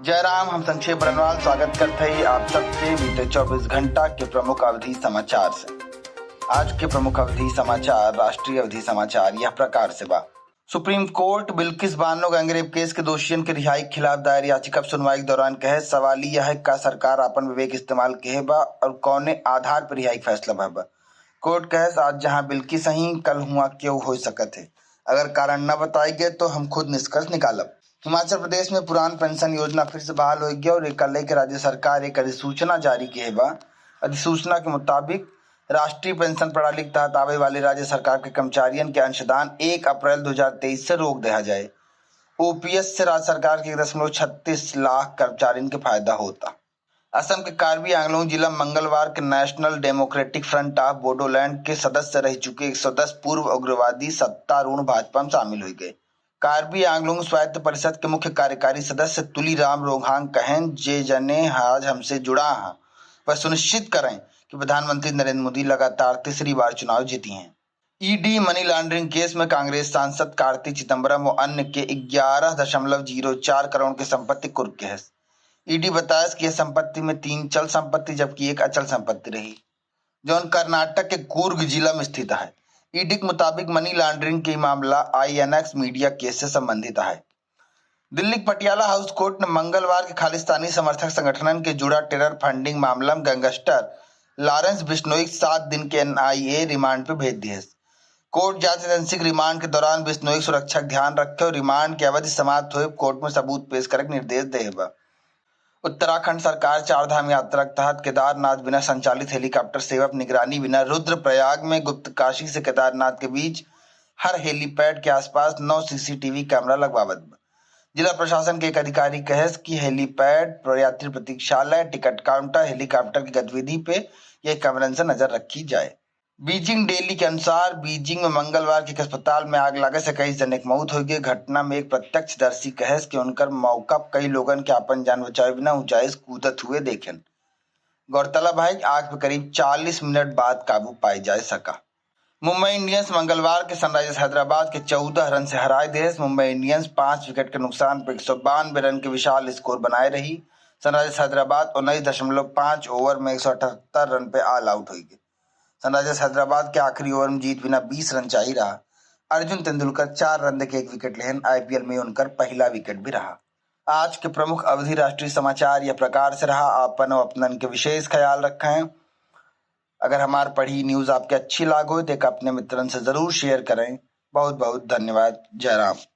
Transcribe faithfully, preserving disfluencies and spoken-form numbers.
जय राम, हम संक्षेप बरनवाल स्वागत करते हैं आप सबके बीते चौबीस घंटा के प्रमुख अवधी समाचार से। आज के प्रमुख अवधी समाचार, राष्ट्रीय अवधी समाचार यह प्रकार से बा। Supreme court Bilkis Bano gang rape case के दोषियन के रिहाई के खिलाफ दायर याचिका पर सुनवाई के दौरान कहे, सवाल यह है का सरकार आपन विवेक इस्तेमाल कहे बा और कौने आधार पर रिहाई के फैसला भा बा। कोर्ट कहे, आज जहां बिल्किस अहीं, कल हुआ क्यों हो सकत है। अगर कारण न बताए गए तो हम खुद निष्कर्ष निकालब। हिमाचल प्रदेश में पुरान पेंशन योजना फिर से बहाल हो गया और एकर लेके राज्य सरकार एक अधिसूचना जारी किए बा। अधिसूचना के मुताबिक राष्ट्रीय पेंशन प्रणाली के तहत आवे वाले राज्य सरकार के कर्मचारियन के अंशदान एक अप्रैल दो हज़ार तेईस से रोक दिया जाए। ओपीएस से राज्य सरकार के एक दशमलव छत्तीस लाख कर्मचारियन के फायदा होता। असम के कार्बी आंगलोंग जिला मंगलवार के national democratic front of Bodoland के सदस्य रह चुके एक सौ दस पूर्व उग्रवादी सत्तारूढ़ भाजपा में शामिल हो गए। कार्बी आंगलोंग स्वायत्त परिषद के मुख्य कार्यकारी सदस्य तुलीराम रोंगहांग कहें, जे जने आज हमसे जुड़ा हैं, वह सुनिश्चित करें कि प्रधानमंत्री नरेंद्र मोदी लगातार तीसरी बार चुनाव जीती हैं। ईडी मनी लॉन्ड्रिंग केस में कांग्रेस सांसद कार्ति चिदम्बरम व अन्य के ग्यारह दशमलव जीरो चार करोड़ के संपत्ति कुर्क के है। ईडी बतायस कि यह संपत्ति में तीन चल संपत्ति जबकि एक अचल संपत्ति रही, जौन कर्नाटक के कूर्ग जिला में स्थित है। ईडी के मुताबिक मनी लॉन्ड्रिंग के मामला आईएनएक्स मीडिया केस से संबंधित है। दिल्ली के पटियाला हाउस कोर्ट ने मंगलवार के खालिस्तानी समर्थक संगठनन के जुड़ा टेरर फंडिंग मामला में गैंगस्टर लॉरेंस बिश्नोई के सात दिन के एनआईए रिमांड पे भेज दिए। कोर्ट जांच एजेंसी के रिमांड के दौरान बिश्नोई की सुरक्षा के ध्यान रखे और रिमांड के अवधि समाप्त हुए कोर्ट में सबूत पेश करे के निर्देश दे बा। उत्तराखंड सरकार चार धाम यात्रा के तहत केदारनाथ बिना संचालित हेलीकॉप्टर सेवा पर निगरानी बिना रुद्रप्रयाग में गुप्तकाशी से केदारनाथ के बीच हर हेलीपैड के आसपास नौ सीसीटीवी कैमरा लगवावत बा। जिला प्रशासन के एक अधिकारी कहेस कि हेलीपैड, यात्री प्रतीक्षालय, टिकट काउंटर, हेलीकॉप्टर की गतिविधि पे यह कैमरन से नजर रखी जाए। बीजिंग डेली के अनुसार, बीजिंग में मंगलवार के एक अस्पताल में आग लागे से इक्कीस जने के मौत हो गई। घटना में एक प्रत्यक्षदर्शी कहेस कि उनकर मौका पर कई लोगन के आपन जान बचावे बिना ऊंचाई से कूदत हुए देखेन। गौरतलब है कि आग पे करीब चालीस मिनट बाद काबू पाए जा सका। मुंबई इंडियंस मंगलवार के सनराइजर्स हैदराबाद के चौदह रन से हराए देस। मुंबई इंडियंस पाँच विकेट के नुकसान पर एक सौ बानवे रन के विशाल स्कोर बनाए रही। सनराइजर्स हैदराबाद उन्नीस दशमलव पाँच ओवर में एक सौ अठहत्तर रन पे ऑल आउट हो गए। सनराइजर्स हैदराबाद के आखिरी ओवर में जीत बिना बीस रन चाहिए रहा। अर्जुन तेंदुलकर चार रन देके एक विकेट लेहन। आईपीएल में उनकर पहला विकेट भी रहा। आज के प्रमुख अवधी राष्ट्रीय समाचार यह प्रकार से रहा। आपन और अपनन के विशेष ख्याल रखें। अगर हमार पढ़ी न्यूज़ आपके अच्छी लागो तो एक अपने मित्रन से जरूर शेयर करें। बहुत बहुत धन्यवाद। जय राम।